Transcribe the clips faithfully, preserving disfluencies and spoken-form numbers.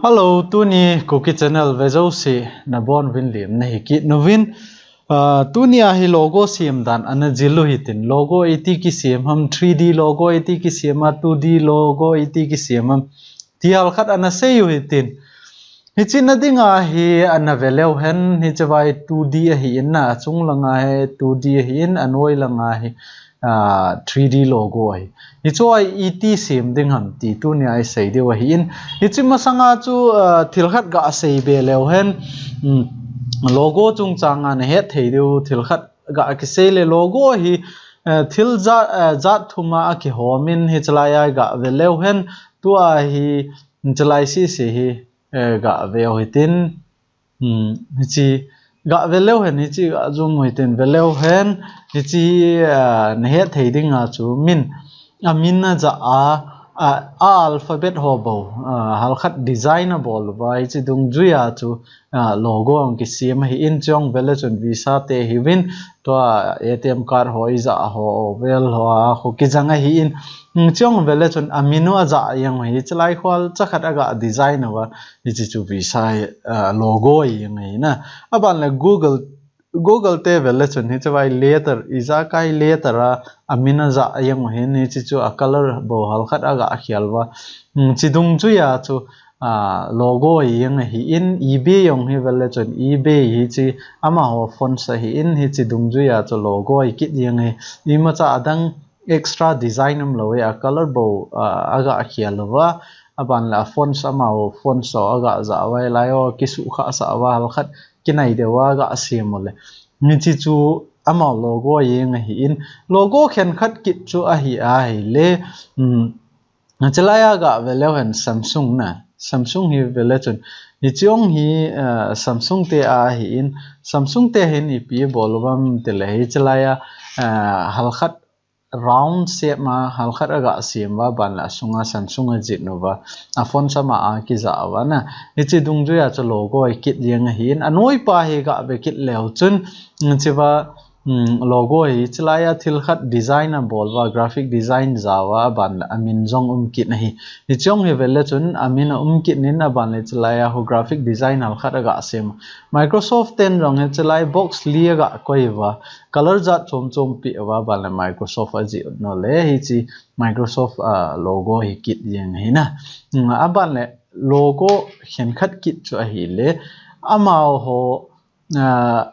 Hello, tuni Kuki Channel ve jouse nabonuvin lemna hi kit uvin. Ah, tuni a hi logo siam dan ana jil u hitin, logo iti kisiam ham, three D logo iti kisiam a, two D logo iti kisiam ham, ti halkhat ana sei u hitin. Hiche na dinga hi ana ve leu hen, hiche vai two D ahin na, achung langa hi two D ahin, anoi langa hi, ah, three D logo ahi. Hichu a iti siam ding ham ti tuni a i sei diu ahin. Hiche masanga chu, ah, thil khat ga sei be leu hen, um, logo chungchang a na het thei diu thil khat ga kisei le, logo hi, ah, thil jat, ah, jat thum a akihom in, hichelai a ga ve leu hen, tua hi, hichelai sisi hi, eh, ga ve u hitin, um, hiche ga ve leu hen, hiche ga zoom u hitin, ve leu hen, hiche, ah, na het thei dinga chu min, amin a ja a, a, a alphabet ho bou, ah, halkhat design abol uva, hiche dungjui a chu, ah, logo ahung kisiam ahin, chuong ve le chun Visa te hiuvin, tua A T M card ho i ja ho, oval ho a, khu kijang ahin, um, chuong ve le chun amin u a ja jeng u hi, hichelai khol chakhat a ga design uva, hiche chu Visa hi, ah, logo ahi jeng ahi na. Aban le Google, Google te ve le chun hiche vai letter, ijakai letter a, amin a ja jeng u hin, hiche chu a color bou halkhat a ga khel uva. Um, hiche dungjui a chu, ah, logo ahi jeng ahin, eBay jong hi ve le chun eBay hiche amaho fonts ahin, hiche dungjui a chu logo ahi kit jeng ahi. Imacha adang extra design umlou hi, a color bou, ah, a ga khel uva, aban le a fonts amaho fonts ho a ga ja uva, hilai ho kisuhkhah sah uva, halkhat kinai deu a ga siam u le. Hiche chu amaho logo ahi jeng ahin, logo khenkhat kit chu ahi ahile, um, hichelai a ga ve leu hen Samsung na, Samsung hi ve le chun, hiche jong hi, ah, Samsung te ahin, Samsung te hin ipi bol uvam tile, hichelai a, ah, halkhat round shape ma halkhat a ga siam uva, aban le asunga Samsung a jih uva, a fonts ama a kija uva na. Hiche dungjui a chu logo ahi kit jeng ahin, anoi pa hi ga ve kit leu chun, hiche va, um, logo hi hichelai a thil khat design abol uva, graphic design ja uva, aban le amin jong um kit ahi. Hiche jong hi ve le chun amin a um kit in, aban le hichelai a khu graphic design halkhat a ga siam. Microsoft ten jong hichelai box li a ga koi uva, color jat chom chom peh uva, aban le Microsoft a jih u le, hiche Microsoft, ah, logo ahi kit jeng ahi na. Um, aban le logo khenkhat kit chu ahile, amaho, ah,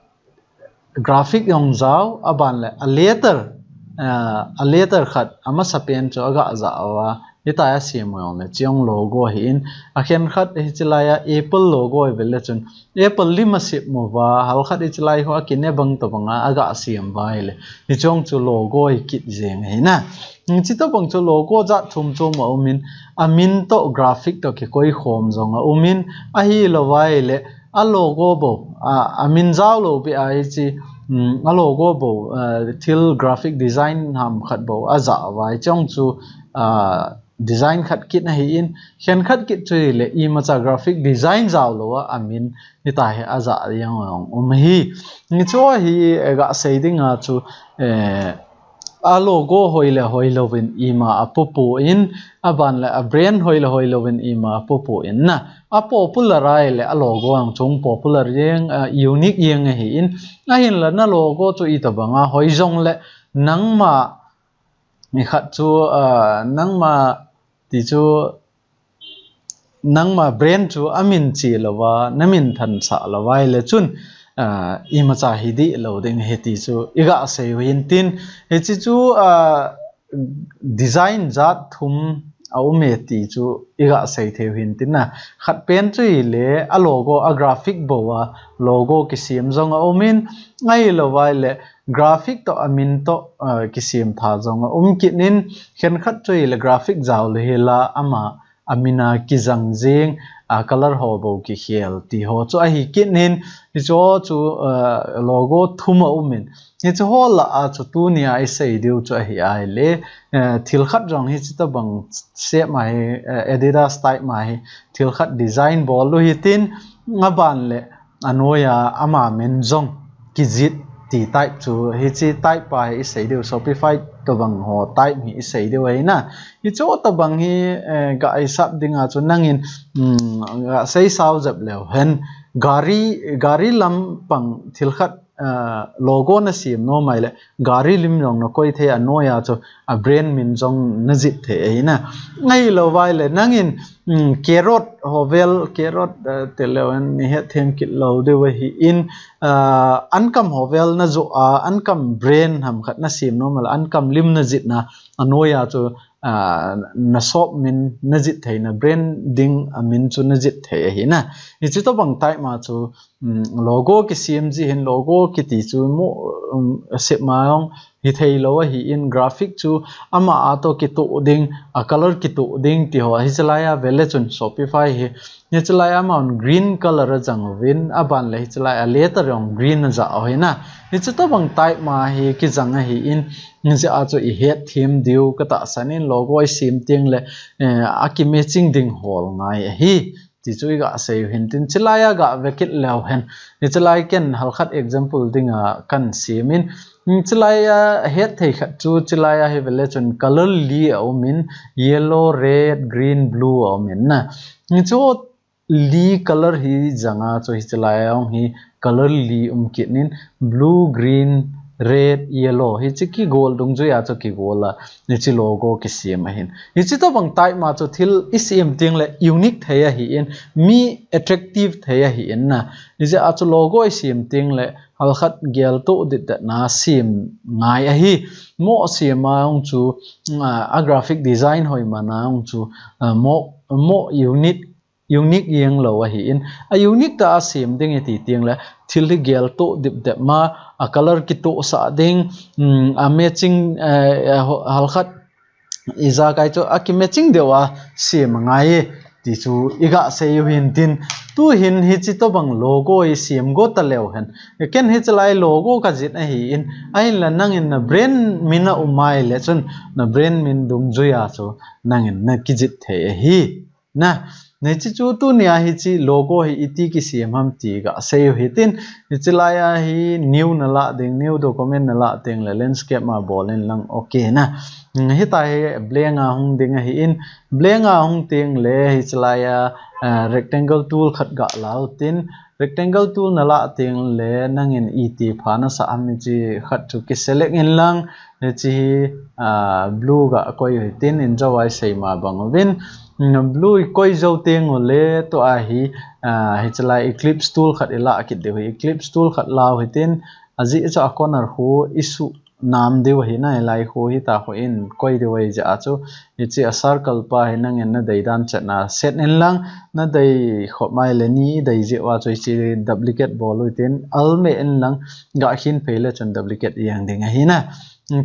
graphic jong jao, aban le a letter, ah, a letter khat amasapen chu a ga ja uva, hitia siam u jong le, hiche jong logo ahin, a khenkhat hichelai a Apple logo hi ve le chun, Apple lim a siam uva, halkhat hichelai ho a kine bang tobang a, a ga siam uva ahile, hiche jong chu logo ahi kit jeng ahi na. Hiche tobang chu logo jat chom chom a um in, amin toh graphic toh kikoi khom jong a um in, ahilou va ahile, a logo bou, a, amin jao lou beh a hiche, um, a logo bou, ah, thil graphic design ham khat bou a ja uva, hiche jong chu, ah, design khat kit ahin, khenkhat kit chu ahile, imacha graphic design jao lou a, amin hitia hi a ja jeng u jong um ahi. Hichu hi, eh, ga sei dinga chu, eh, a logo hoi le hoi louvin ima a popo in, aban le a brand hoi le hoi louvin ima a popo in na. A popular ahile a logo jong chung popular jeng, ah, unique jeng ahin, ahinla na logo chu itobang a hoi jong le, nangma, mi khat chu, ah, nangma ti chu, nangma brand chu amin che louva, na min thansah louva ahile chun, ah, imacha hi dih lou ding ahi ti chu i ga sei u hintin, hiche chu, ah, design jat thum a um e ti chu i ga sei thei u hintin na. Khat pen chu ahile a logo, a graphic bou a logo kisiam jong a um in, ahilou va ahile graphic toh amin toh, ah, kisiam tha jong a um kit in, khenkhat chu ahile graphic jao lou hela ama amin a kijang jeng, a color ho bou kikhel ti ho chu ahi kit in, hiche ho chu, ah, logo thum a um in, hiche ho lah a chu tuni a i sei diu chu ahi ahile, eh, thil khat jong hiche tobang shape ma hi, eh, Adidas type ma hi, thil khat design bol u hitin, aban le anoi a ama min jong kijih ti type chu, hiche type pa hi isei diu, Shopify tobang ho type hi isei diu ahi na. Hiche tobang hi, eh, ga hisap dinga chu nangin, um, ga sei sao jep leu hen, gari, gari lampang thil khat, eh, logo na sem nom ahile, gari lim jong na koi thei a, anoiya chu a brand min jong na jih thei ahi na. Ahilou vai le nangin, um, carrot ho vel, carrot, eh, ti leu hen, ni het them kit lou diu ahi in, ah, ankam ho vel na joh a, ankam brand ham khat na sem nom ahile, ankam lim na jih na, anoiya chu, ah, na shop min na jih thei, na branding a min chu na jih thei ahi na. Hiche tobang type ma chu, um, logo kisem ji hin, logo kiti chu mo, um, sep ma jong hithei lou ahi in, graphic chu ama a toh kitoh ding, a color kitoh ding ti ho, hiche lai a vel le chun Shopify hi, hiche lai a amahon green color a jang uvin, aban le hiche lai a letter jong green a ja u ahi na. Hiche tobang type ma hi kijang ahi in, hiche a chu i het them diu ka tahsan in, logo i sem teng le, eh, a ki matching ding hol ngai ahi. Ti chu i ga sei u hin tin, hiche lai a ga ve kit leu hen. Hiche lai ken halkhat example dinga kan sem in, hiche lai a het thei khat chu, hiche lai a hi vel le chun color li a um in, yellow, red, green, blue a um in na. Hiche li color hi janga chu hiche lai a hung hi color li um kit in, blue, green, red, yellow. Hiche kigol dungjui a chu kigol a, hiche logo kisem ahin. Hiche tobang type ma chu thil i sem teng le unique thei ahi in, mi attractive thei ahi in na. Hiche a chu logo i sem teng le halkhat geltoh dipdep na sem ngai ahi. Mo sem a hung chu, ah, a graphic design hoi man a hung chu, ah, mo, mo unique unique jeng lou ahi in, a unique tah a sem ding i ti teng le, thil hi geltoh dipdep ma, a color kitohsah ding, um, a matching, eh, eh, ho-, halkhat ijakai chu a ki matching deu a sem angai e, ti chu i ga sei u hin tin, tu hin hiche tobang logo i sem go ta leu hen. Ken hiche lai logo ka jih ahi in, ahin la nangin na brand min a um mai le chun, na brand min dungjui a chu nangin na kijih thei ahi. Na, hiche chu tunia hiche logo hi iti kisem ham ti ga sei u hitin, hiche lai a hi new na lah ding, new document na lah teng le landscape ma bol in lang, okay na. Hitia hi blank a hung ding ahi in, blank a hung teng le hiche lai a, ah, rectangle tool khat ga la u tin, rectangle tool na lah teng le nangin iti pha na sa ham hiche khat chu ki select in lang, hiche hi, ah, blue ga koi u hitin, in jo a i sei ma bang uvin, mm, blue i koi jou teng u le tua hi, ah, hiche lai ellipse tool khat i lah kit diu hi, ellipse tool khat la u hitin, ajeh chu a corner khu i suh nam diu ahi na, hilai khu hitia khu in koi diu ahi jeh a chu, hiche a circle pa hi nangin na dei dan chet na set in lang, na dei khop mai le ni i dei jeh uva chu hiche duplicate bol u hitin, Alt meh in lang, ga khin phei le chun duplicate i jeng ding ahi na.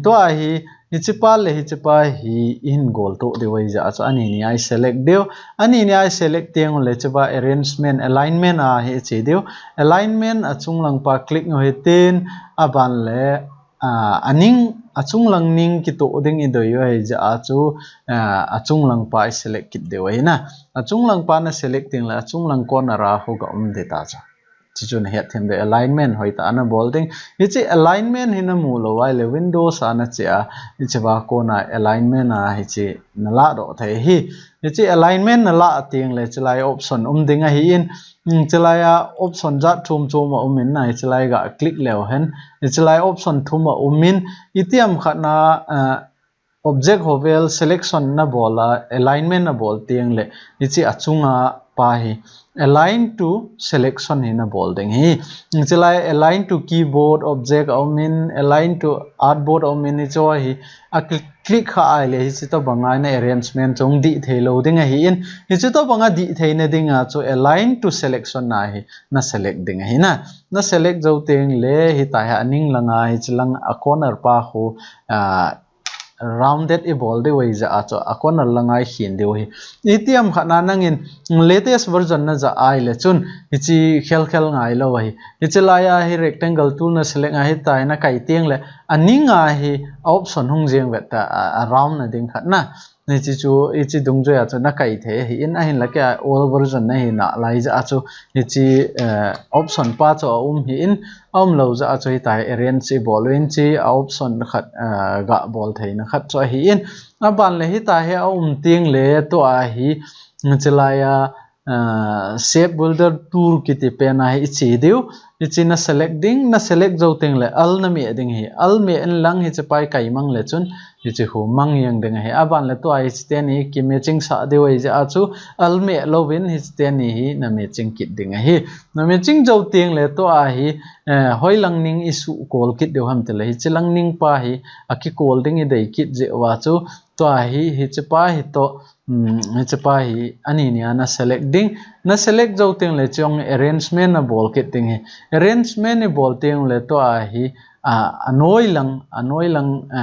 Tua hi, hiche pa le hiche pa hi i hin gol toh diu ahi jeh a chu ani ni a i select diu. Ani ni a i select teng u le hiche pa arrangement, alignment a hi i che diu. Alignment a chunglang pa click u hitin, aban le, ah, a ning, a chunglang ning kitoh ding i dei u ahi jeh a chu, ah, a chunglang pa i select kit diu ahi na. A chunglang pa na select teng le a chunglang corner a khu ga um ding ta chu. Hiche chu na het them ding, alignment hoitah a na bol ding. Hiche alignment hi na mu lou vai le Windows a na che a, hiche va kona alignment a hiche na lah doh thei ahi. Hiche alignment na lah teng le hiche lai option um ding ahi in, hmm, hiche lai a option jat chom chom a um in na, hiche lai ga click leu hen, hiche lai option thum a um in, itiham khat na, ah, object ho vel selection na bol a, alignment na bol teng le, hiche a chunga pa hi, align to selection hi na bol ding ahi. Hiche lai align to keyboard object a um in, align to artboard a um in, hiche hi a click, click kha ahile, hiche tobang a na arrangement chu dih thei lou ding ahi in, hiche tobang a dih theina ding a chu align to selection na hi na select ding ahi na. Na select jou teng le, hitia hi a ning lang a, hiche lang a corner pa khu, ah, rounded i bol diu ahi jeh a chu a corner lang a i khin diu ahi. Itiham khat na nangin latest version na ja ahile chun hiche khel khel ngai lou ahi. Hiche lai a hi rectangle tool na select a, hitia hi na kai teng le a ning a hi a option hung jeng vet ta, a, a round na ding khat na. Hiche chu, hiche dungjuia chu na kai thei ahin, ahinla kei a old version nahi nalai jeh a chu, hiche, eh, option pa chu aum ahin, aum lou jeh a chu hitia hi arrange ibol uvin, hiche a option khat, eh, ga bol theina khat chu ahin, aban le hitia hi aum teng le tua hi, hiche laia, ah, Shape Builder tool kiti pen a hi iche diu. Hiche na select ding, na select jou teng le Alt na meh ding ahi. Alt meh in lang hiche pa hi kai mang le chun hiche khu mang jeng ding ahi. Aban le tua hiche teni hi ki matching sah diu ahi jeh a chu Alt meh louvin hiche teni hi na matching kit ding ahi. Na matching jou teng le tua hi, eh, hoilang ning i suhkol kit diu ham tile hiche lang ning pa hi akikol ding i dei kit jeh uva chu tua hi, hiche pa hi toh, um, hiche pa hi ani nia na select ding. Na select jou teng le chong arrangement na bol kit ding ahi. Arrangement i bol teng le tua hi, a, anoi lang, anoi lang, a,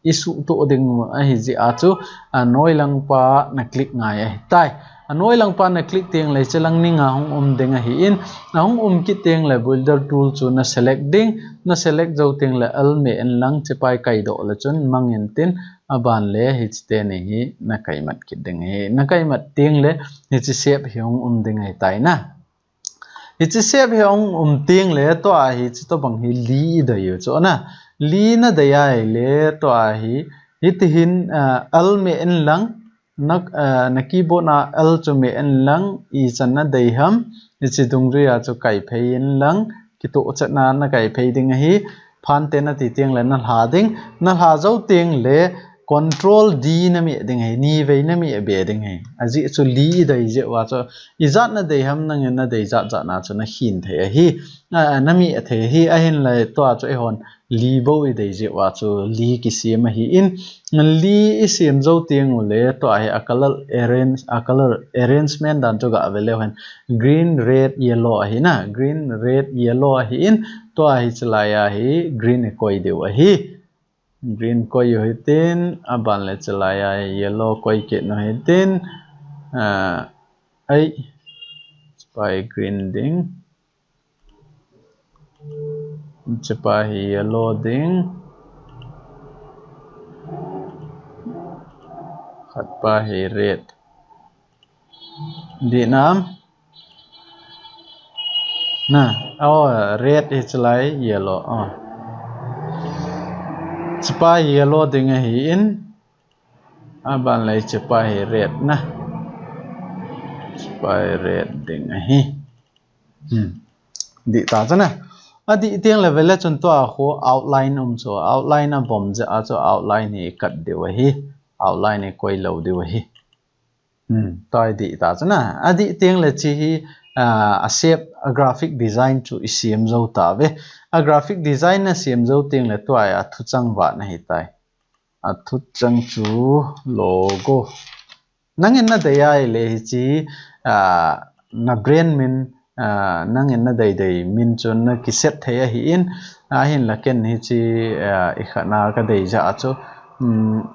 i suhtoh ding ahi jeh a chu, anoi lang pa na click ngai ahitai. Anoi lang pa na click teng le hiche lang ning ahung um ding ahin, ahung um kit teng le Builder tool chu na select ding. Na select jou teng le Alt meh in lang hiche pa hi kai doh le chun mang in tin, aban le hiche teni hi na kai mat kit ding ahi. Na kai mat teng le hiche shape hi hung um ding ahitai na. Hiche shape hi hung um teng le tua hi hiche tobang hi li i dei u chu na. Li na dei ahile tua hi, hiti hin, ah, Alt meh in lang, na, ah, na keyboard a Alt chu meh in lang, ichan na dei ham, hiche dungjuia chu kai phei in lang, kitoh chet na na kai phei ding ahi. Phan te na ti teng le na lha ding, na lha jou teng le Control D na meh ding ahi, ni vei na meh be ding ahi. Ajeh chu li i dei jeh uva chu, ijat na dei ham nangin na dei jat jat na chu na khin thei ahi. A, na meh thei ahi, ahinla tua chu eihon li bou i dei jeh uva chu li kisem ahin, li i sem jou teng u le tua hi a color arrange, a color arrangement dan chu ga ve leu hen. Green, red, yellow ahi na. Green, red, yellow ahin, tua hiche laia hi green i koi diu ahi. Green koi u hitin, aban le hiche laia hi yellow koi kit u hitin, ah, ai, hiche pa hi green ding. Hiche pa hi yellow ding. Khat pa hi red. Dih nam? Na, oh, red hiche lai yellow, oh. Hiche pa hi yellow ding ahin, aban le hiche pa hi red na. Hiche pa hi red ding ahi. Hmm. Dih ta chu na. Adih teng le vele chun tua khu outline um chu. Outline abom jeh a chu outline hi cut diu ahi. Outline hi koi lou diu ahi. Hmm, tua hi dih ta chu na. Adih teng le hiche hi, ah, a shape, a graphic design chu i sem jou ta ve. A graphic design na sem jou teng le tua hi a thuchang vat na hitai. A thuchang chu logo. Nangin na dei ahile hiche, ah, na brand min, ah, nangin na dei dei min chu na kiset thei ahin, ahinla ken hiche, ah, i khat na ka dei jeh a chu, um,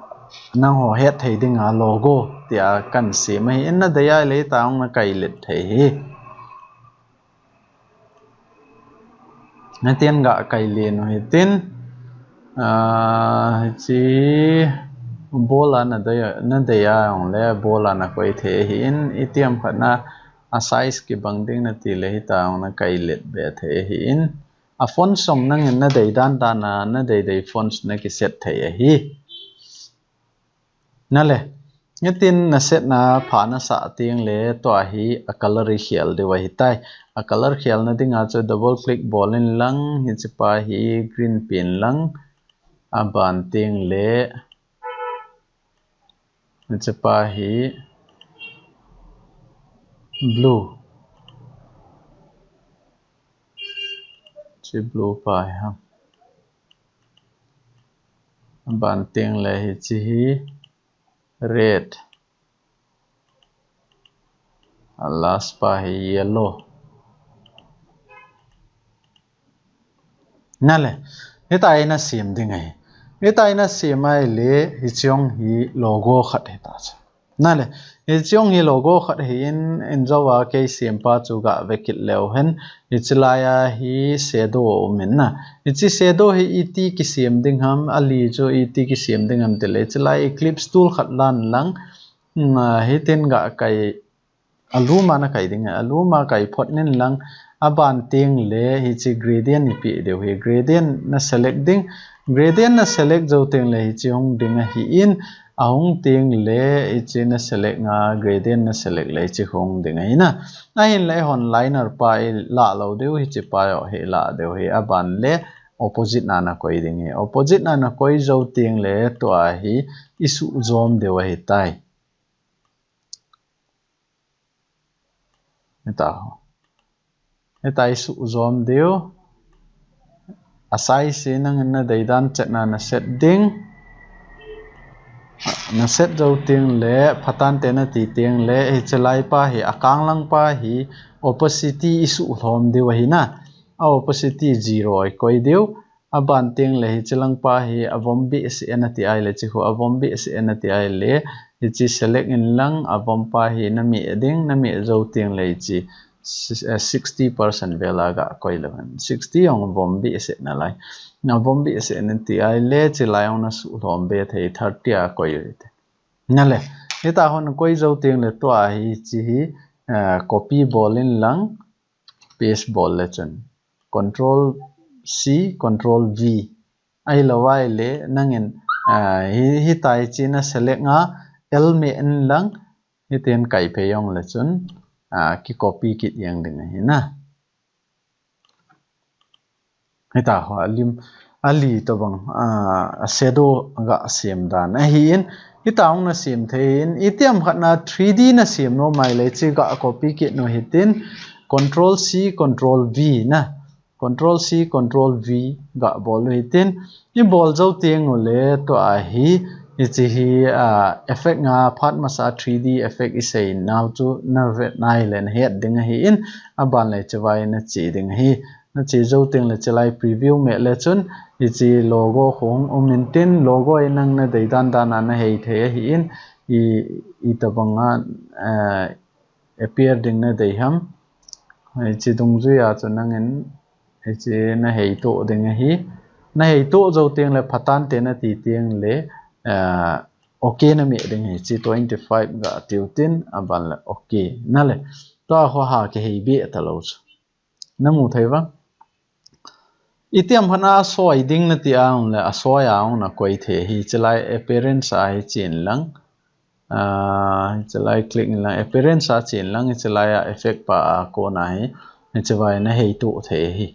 nangho het thei dinga logo tia kan sem ahin, na dei ahile hitia hung na kai let thei ahi. Hitin ga kai len u hitin, ah, hiche ball a na dei, na dei a jong le ball a na koi thei ahin, itiham khat na a size kibang ding na ti le hitia jong na kai let be thei ahin, a font jong nangin na dei dan dan a, na dei dei fonts na kiset thei ahi. Nale, hitin na set na pha na sah teng le tua hi a color i khel diu ahitai. A color khel na dinga chu double click bol in lang hiche pa hi green pen lang aban teng le hiche pa hi blue. Hiche blue pa hi ha. Aban teng le hiche hi red. A last pa hi yellow. Nale, hitia hi na sem ding ahi. Hitia hi na sem ahile hiche jong hi logo khat hita chu. Nale, hiche jong hi logo khat ahin, in jou a kei sempa chu gave kit leu hen, hiche laiya hi shadow aum in na. Hiche shadow hi iti kisem ding ham, ali chu iti kisem ding ham tile, hiche lai ellipse tool khat lan lang, mm, hitin gakai, alum a nakai ding, alum a kai phot in lang, aban teng le hiche gradient ipi diu hi, gradient na select ding, gradient na select jou teng le hiche hung ding ahin, ahung teng le hiche na select nga, gradient na select le hiche hung ding ahi na. Ahin le hon liner pa ilah lou diu, hiche pa jong hi ilah diu hi, aban le opposite na nakoi ding hi. Opposite na nakoi jou teng le tua hi isuh jom diu ahitai. Hita ho. Hita isuh jom diu. A size hi nangin nadei dan chet na na set ding. Na set jou teng le, phatah in nati teng le, hiche lai pa hi, akang lang pa hi, opacity isuh lhom diu ahi na. A opacity zero ikoi diu. Aban teng le hiche lang pa hi avom behseh e nati ahile, hiche khu avom behseh e nati ahile, hiche select in lang avom pa hi nameh ding, nameh jou teng le hiche si-, eh, sixty percent vel a gakoi leu hen. Sixty jong vom behseh nalai. Navom behseh e nati ahile, hiche lai jong nasuh lhom be thei, thirty a koi u hite. Nale, hita hon koi jou teng le tua hi, hiche hi, eh, copy bol in lang, paste bol le chun. Control C, Control V. Ahilou ahile, nangin, ah, hi, hita hiche na select nga, L meh in lang, hitin kai phei jong le chun, ah, ki copy kit jeng ding ahi na. Hita ho, alim, ali tobang, ah, a shadow gasem dan ahin, hita hung nasem thei in, itiham khat na three D nasem nom ahile, hiche ga copy kit u hitin, Control C, Control V na. Control C, Control V gabol u hitin. Ibol jou teng u le tua hi, hiche hi, ah, effect nga phat masa three D effect isei nau chu navet nai le nahet ding ahin, aban le hiche vai nache ding ahi. Nache jou teng le hiche lai preview meh le chun, hiche logo khu hung um intin, logo hi nang nadei dan dan a nahei thei ahin, i, itobang a, eh, appear ding nadei ham. Hiche dungjui a chu nangin, hiche nahei toh ding ahi. Nahei toh jou teng le phatah in nati teng le, ah, OK nameh ding ahi. Hiche twenty-five gatiu tin, aban le OK. Nale, tua khu ha kihei be talou chu. Namu thei uvam? Itiham khat na asoi ding nati a um le, asoi a um nakoi thei ahi, hiche lai appearance a hi chen lang. Ah, hiche lai click in lang, appearance a chen lang, hiche lai a effect pa a kona hi, hiche vai nahei toh thei ahi.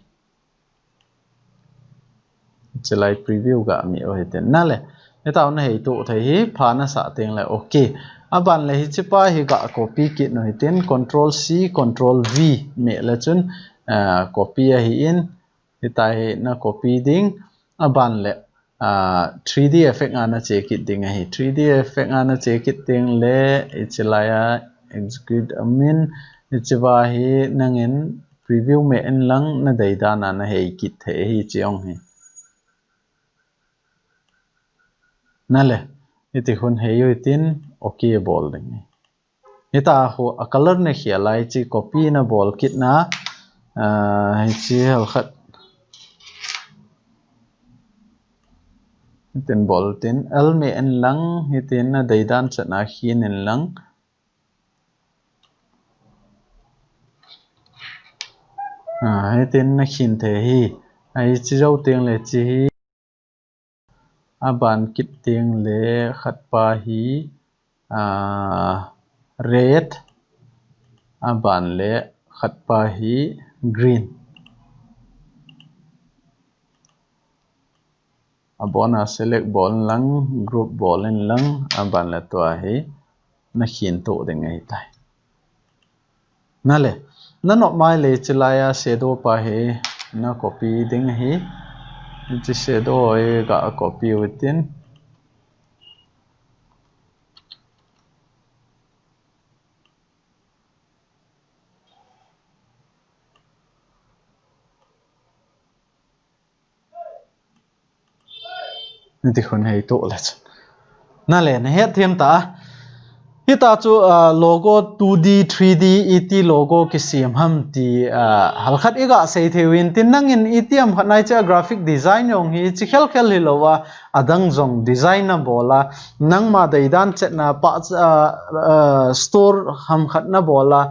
Hiche lai preview gameh u hitin. Nale, hita hung nahei toh thei hi, pha nasah teng le, OK. Aban le hiche pa hi ga copy kit u hitin, Control C, Control V meh le chun, ah, copy ahin, hita hi na copy ding, aban le, ah, three D effect a nache kit ding ahi. Three D effect a nache kit teng le, hiche lai a execute amin, hiche vai hi nangin preview meh in lang nadei dan a nahei kit thei ahi hiche jong hi. Nale, hiti khun hei u hitin, OK bol ding. Hita khu a color nakhel lai hiche copy nabol kit na, ah, hiche hel khat. Hitin bol tin, L meh in lang, hitin nadei dan chet na khin in lang. Ah, hitin nakhin thei ahi. Hiche jou teng le hiche hi. Aban kit teng le khat pa hi, ah, red. Aban le khat pa hi green. Abon a select bol in lang, group bol in lang, aban le tua hi nakhin toh ding ahitai. Nale, nanop mai le hiche lai a shadow pa hi na copy ding ahi. Hiche shadow hi ga copy u hitin. Hiti khun hei toh le chun. Nale, nahet them ta. Hita chu, ah, logo two D, three D, iti logo kisem ham ti, ah, halkhat iga sei thei uvin tin nangin iti ham khat nai cha graphic design jong hi chi khel khel hilou a, adang jong design nabol a, nangma deidan chetna pa, ah, ah, store ham khat nabol a,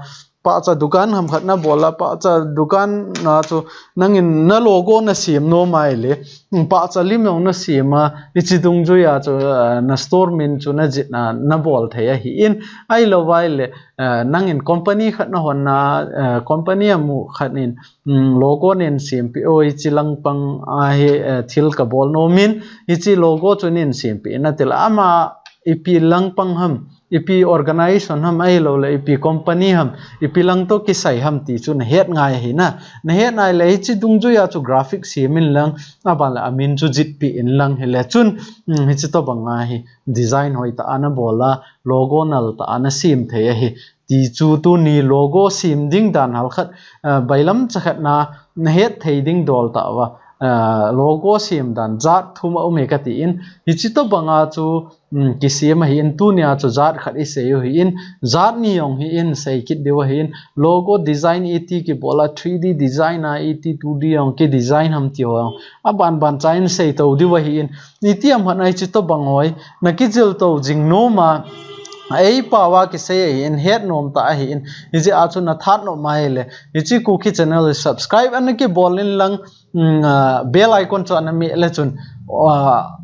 pahcha dukan ham khat nabol a, pahcha dukan a chu nangin na logo nasem nom ahile, pahcha lim jong nasem a, hichi dungjui a chu, ah, na store min chu najih na, nabol thei ahin, ahilou ahile, ah, nangin company khat nahon a, ah, company amu khat in, um, logo nen sempeh o, hichi langpang a hi, ah, thil kabol nom in, hichi logo chu nen sempeh in ati le ama ipi langpang ham, ipi organization ham, ahilou le ipi company ham, ipi lang toh kisai ham ti chu nahet ngai ahi na. Nahet nai le hichi dungjui a chu graphic sem in lang, aban le amin chu jihpeh in lang hile chun, um, hichi tobang a hi design hoitah a nabol a, logo nal tah a nasem thei ahi. Ti chu tuni logo sem ding dan halkhat, ah, bailam chakhat na nahet thei ding dol tah uva, ah, logo sem dan jat thum aum e kati in, hichi tobang a chu um, kisem ahin, tunia chu jat khat isei u ahin, jat ni jong hi isei kit diu ahin, logo design iti kibol a, three D design a iti, two D jong kidesign ham ti ho jong aban ban cha isei to diu ahin, iti ham khat nai hichi tobang ho hi nakijil to jing nom a, eipao a kisei ahin, het nom tah ahin, hijeh a chu nathat nom ahile, hichi Kuki channel subscribe ana kibol in lang, um, ah, bell icon chu ana meh le chun, ah,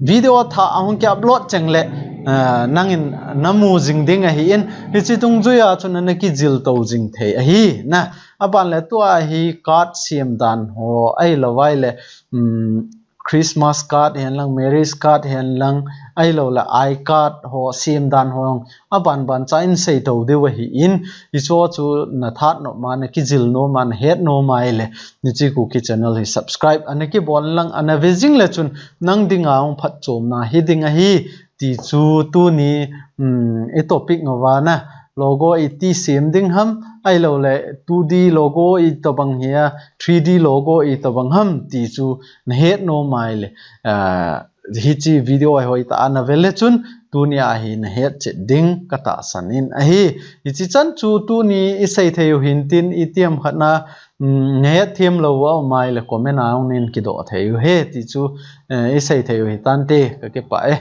video thah ahung ki upload cheng le, ah, nangin namu jing ding ahin, hichi dungjui a chun ana kijil to jing thei ahi na. Aban le tua hi card sem dan ho ahilou ahile, um, Christmas card hen lang, marriage card hen lang, ahilou le I card ho sem dan ho jong aban ban cha isei to diu ahin, hichu chu nathat nom a, nakijil nom a, nahet nom ahile, hichi Kuki channel hi subscribe ana kibol in lang, ana ve jing le chun nang dinga jong phatchomna hi ding ahi. Ti chu tuni, um, i topic ngou va na, logo iti sem ding ham, ahilou le two D logo itobang hi a, three D logo itobang ham ti chu nahet nom ahile, ah, hichi video hi hoitah a nave le chun, tunia hi nahet chet ding katahsan in ahi. Hichi chan chu tuni isei thei u hin tin, iti ham khat na, um, nahet them lou a um ahile comment a jong nin kidoh thei u hen ti chu, eh, isei thei u hitante, kakipah e.